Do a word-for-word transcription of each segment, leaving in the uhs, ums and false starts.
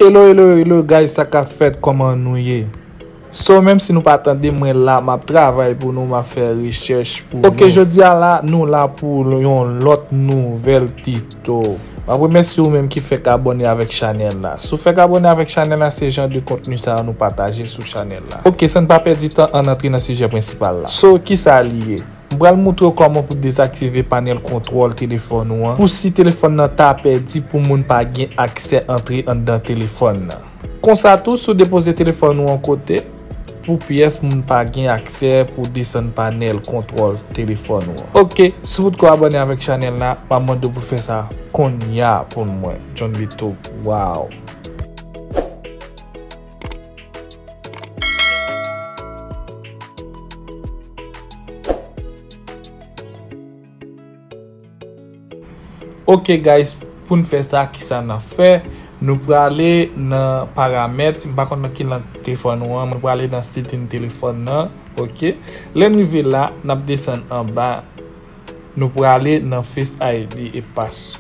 Hello, hello, hello, guys, sa k ap fèt, kòman nou ye? So, menm si nou pa tande mwen la, m ap travay pou nou, m ap fè rechèch pou nou. Ok, jodi a la, nou la pou yon lòt nouvèl tito. M ap remèsye ou menm ki fèk abòne avèk chanèl la. Si w fèk abòne avèk chanèl la, se jan de kontni sa yo nou pataje sou chanèl la. Ok, san n pa pèdi tan, ann antre nan sijè prensipal la. So, kisa li ye? M pral moutre w kòman pou dezaktive panèl kontwòl telefòn ou an, pou si telefòn nan ta pèdi, pou moun pa gen aksè antre anndan telefòn nan. Konsa tou, si w depoze telefòn ou an kote, pou pyès moun pa gen aksè pou desann panèl kontwòl telefòn ou an. Ok, si w potko abòne avèk chanèl la, m ap mande w pou fè sa kounye a pou mwen. John Vito, wow. Ok guys, pou n fè sa, kisa n ap fè? Nou prale nan paramèt, m pa konn nan ki lang telefòn ou an, mwen prale nan setting telefòn nan, ok? Lè n rive la, n ap desann anba, nou prale nan Face I D e pass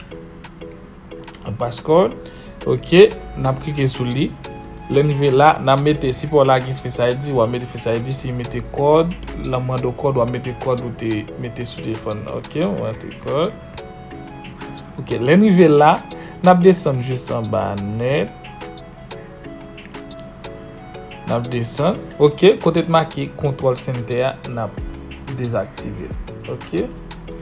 passcode. Ok, n ap klike sou li. Lè n rive la, n ap mete, si pa w la gen Face I D, w ap mete Face I D, si mete kòd, l ap mande w kòd, w ap mete kòd ou te mete sou telefòn nan. Ok, w antre kòd. Ok, lè n rive la, n ap desann jis anba nèt. N ap desann. Ok, kote t make control center a, n ap dezaktive l. Ok.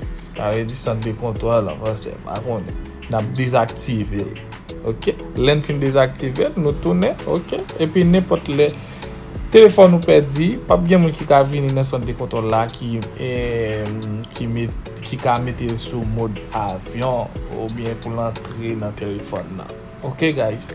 Sa vle di sant de kontwòl an fransè, m pa konnen. N ap dezaktive l. Ok. Lè n fin dezaktive l, nou tounen. Ok. Epi nenpòt lè telefòn ou pèdi, p ap gen moun ki ka vini nan sant de kontwòl la ki, eh, ki met, ki ka mete l sou mòd avyon oubyen pou l antre nan telefòn nan. Ok, guys.